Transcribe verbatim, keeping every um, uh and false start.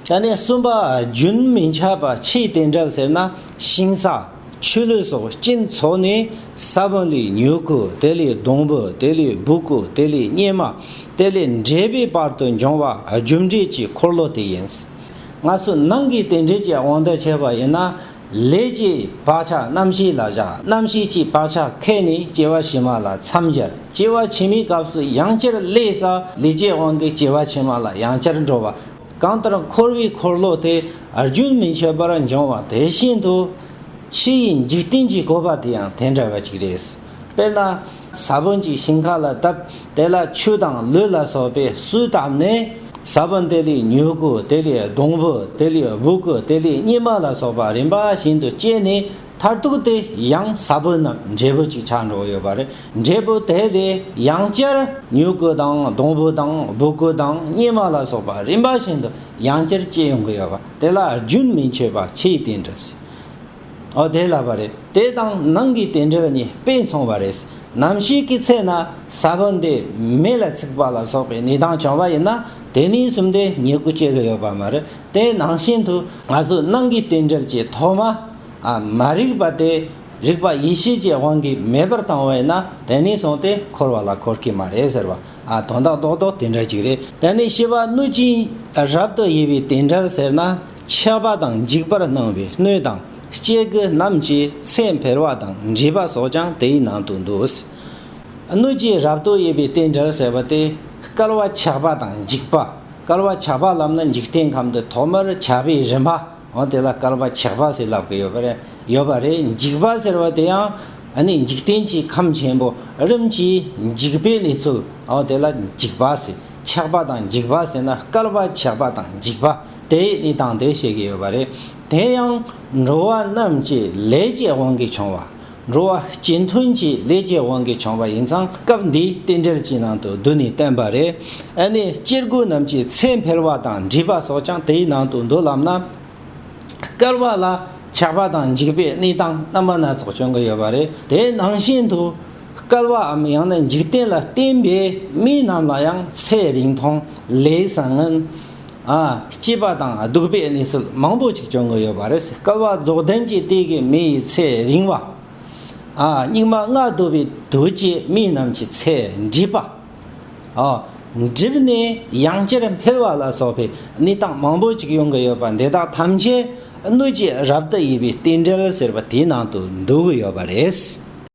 ད་ནི་གསུམ་པ་རྒྱུན་མི་འཆད་པ་ཕྱིའི་རྟེན་འབྲེལ་ཟེར་ན། ཤིང་ས་ཆུ་ལུད་སོགས་སྐྱིན་ཚོགས་ནས། ས་བོན་ལས་མྱུ་གུ། དེ་ལས་སྡོང་བུ། དེ་ལས་སྦུ་གུ། དེ་ལས་སྙེ་མ། དེ་ལས་འབྲས་བུའི་བར་དུ་འབྱུང་བ་རྒྱུ་འབྲས་ཀྱི་འཁོར་ལོ་དེ་ཡིན། ང་ཚོས་ནང་གི་རྟེན་འབྲེལ་གྱི་དབང་དུ་བྱས་པ་ཡིན་ན། ལས་ཀྱི་བག་ཆགས་རྣམ་ཤེས་ལ་བཞག་རྣམ་ཤེས་ཀྱི་བག་ཆགས་ཁེགས་ནས་སྐྱེ་བ་ཕྱི་མ་ལ་མཚམས་སྦྱར། སྐྱེ་བ་ཕྱི་མའི་སྐབས་སུ་ཡང་བསྐྱར་ལས་བསགས། ལས་ཀྱི་དབང་གིས་སྐྱེ་བ་ཕྱི་མ་ལ་ཡང་བསྐྱར་འགྲོ་བ། གང་ལྟར་འཁོར་བའི་འཁོར་ལོ་དེ་རྒྱུན་མི་འཆད་པར་འབྱུང་བ་དེ་བཞིན་དུ། ཕྱི་ཡི་འཇིག་རྟེན་གྱི་བཀོད་པ་དེ་ཡང་དེ་འདྲ་བ་ཅིག་རེད། དཔེར་ན། ས་བོན་གྱི་ཤིང་ཁ་ལ་བཏབ། དེ་ལ་ཆུ་དང་ལུད་ལ་སོགས་པའི་སོ་བཏབ་ནས། ས་བོན་དེ་ལས་མྱུ་གུ། དེ་ལས་སྡོང་བུ། དེ་ལས་སྦུ་གུ། དེ་ལས་སྙེ་མ་ལ་སོགས་པ་རིམ་པ་བཞིན་དུ་སྐྱེས་ནས། མཐར་ཐུག་དེ་ཡང་ས་བོན་ནམ་འབྲས་བུ་ཅིག་ཆགས་འགྲོ་ཡོད་པ་རེད། འབྲས་བུ་དེ་ལས་ཡང་བསྐྱར་མྱུ་གུ་དང་སྡོང་བུ་དང་སྦུ་གུ་དང་སྙེ་མ་ལ་སོགས་པ་རིམ་པ་བཞིན་དུ་ཡང་བསྐྱར་སྐྱེ་ཡོང་གི་ཡོད་པ་དེ་ལ་རྒྱུན་མི་འཆད་པ་ཕྱིའི་རྟེན་འབྲེལ་ཟེར། འོ་དེ་ལབ་པ་རེད། དེ་དང་ནང་གི་རྟེན་འབྲེལ་གཉིས་དཔེ་མཚུངས་པ་རེད། ནམ་ཞིག་གི་ཚེ་ན་ས་བོན་དེ་མེ་ལ་ཚིག་པ་ལ་སོགས་པའི་གནས་སྟངས་བྱུང་བ་ཡིན་ན། དེ་ནས་བཟུང་སྟེ་མྱུ་གུ་སྐྱེ་གི་ཡོད་པ་མ་རེད། དེ་ནང་བཞིན་དུ་ང་ཚོ་ནང་གི་རྟེན་འབྲེལ་གྱི་ཐོག་མ། ཨ། མ་རིག་པ་དེ་རིག་པ་ཡེ་ཤེས་ཀྱི་དབང་གིས་མེད་པར་བཏང་བས་ན། དེ་ནས་བཟུང་སྟེ་འཁོར་བ་ལ་འཁོར་གི་མ་རེད་ཟེར་བ། ཨ། དོན་དག་རྡོག་རྡོག་དེ་འདྲ་ཅིག་རེད། དེ་ནས་བཞི་པ་སྣོད་ཀྱི་རབ་ཏུ་དབྱེ་བའི་རྟེན་འབྲེལ་ཟེར་ན། ཆགས་པ་དང་འཇིགས་པར་སྣང་བའི་སྣོད་དང་སྐྱེ་དགུ་རྣམས་ཀྱི་ཚེ་འཕེལ་བ་དང་འདྲེས་པ་སོགས་ཀྱང་དེའི་ནང་དུ་འདུ། སྣོད་ཀྱི་རབ་ཏུ་དབྱེ་བའི་རྟེན་འབྲེལ་ཟེར་བ་དེ། བསྐལ་པ་ཆགས་པ་དང་འཇིགས་པ། བསྐལ་པ་ཆགས་པ་ལབ་ན་འཇིག་རྟེན་ཁམས་འདི་ཐོག་མར་ཆགས་པའི་རིམ་པ། འོ་དེ་ལ་བསྐལ་པ་ཆགས་པ་ཟེར་ལབ་ཀྱི་ཡོད་པ་རེད། ཡོད་པ་རེད། འཇིགས་པ་ཟེར་བ་དེ་ཡང་ཨ་ནི་འཇིག་རྟེན་གྱི་ཁམས་ཆེན་པོ་རིམ་གྱིས་འཇིག་པའི་གནས་ཚུལ། འོ་དེ་ལ་འཇིགས་པ་ཟེར། ཆགས་པ་དང་འཇིགས་པ་ཟེར་ན་བསྐལ་པ་ཆགས་པ་དང་འཇིགས་པ། དེའི་གནས་སྟངས་དེ་བཤད་ཀྱི་ཡོད་པ་རེད། དེ་ཡང་འགྲོ་བ་རྣམས་ཀྱི་ལས་ཀྱི་དབང་གིས་བྱུང་བ། འགྲོ་བ་སྤྱི་མཐུན་གྱི་ལས་ཀྱི་དབང་གིས་བྱུང་བ་ཡིན་ཙང་། སྐབས་འདིའི་རྟེན་འབྲེལ་གྱི་ནང་དུ་བསྡུས་ནས་བསྟན་པ་རེད། ཨ་ནི་སྐྱེ་དགུ་རྣམས་ཀྱི་ཚེ་འཕེལ་བ་དང་འདྲེས་པ་སོགས་ཀྱང་དེའི་ནང་དུ་འདུ་ལབ་ན། བསྐལ་པ་ལ་ཆགས་པ་དང་འཇིགས་པའི་གནས་སྟངས་རྣམ་པ་སྣ་ཚོགས་བྱུང་གི་ཡོད་པ་རེད། དེ་ནང་བཞིན་དུ་བསྐལ་པའམ་ཡང་ན་འཇིག་རྟེན་ལ་བརྟེན་པའི་མི་རྣམས་ལ་ཡང་ཚེ་རིང་ཐུང་ལས་བཟང་ངན། ཨ། སྐྱིད་པ་དང་སྡུག་པའི་གནས་ཚུལ་མང་པོ་ཅིག་བྱུང་གི་ཡོད་པ་རེད། བསྐལ་པ་རྫོགས་ལྡན་གྱི་དུས་ཀྱི་མི་ཡི་ཚེ་རིང་བ། ཨ། སྙིགས་མ་ལྔ་བདོ་བའི་དུས་ཀྱི་མི་རྣམས་ཀྱི་ཚེ་འདྲེས་པ། ཨ། འགྲིབ་ནས་ཡང་བསྐྱར་འཕེལ་བ་ལ་སོགས་པའི་གནས་སྟངས་མང་པོ་ཅིག་ཡོང་གི་ཡོད་པ་འདི་དག་ཐམས་ཅད་སྣོད་ཀྱི་རབ་ཏུ་དབྱེ་བའི་རྟེན་འབྲེལ་ཟེར་བ་དེའི་ནང་དུ་འདུ་གི་ཡོད་པ་རེད།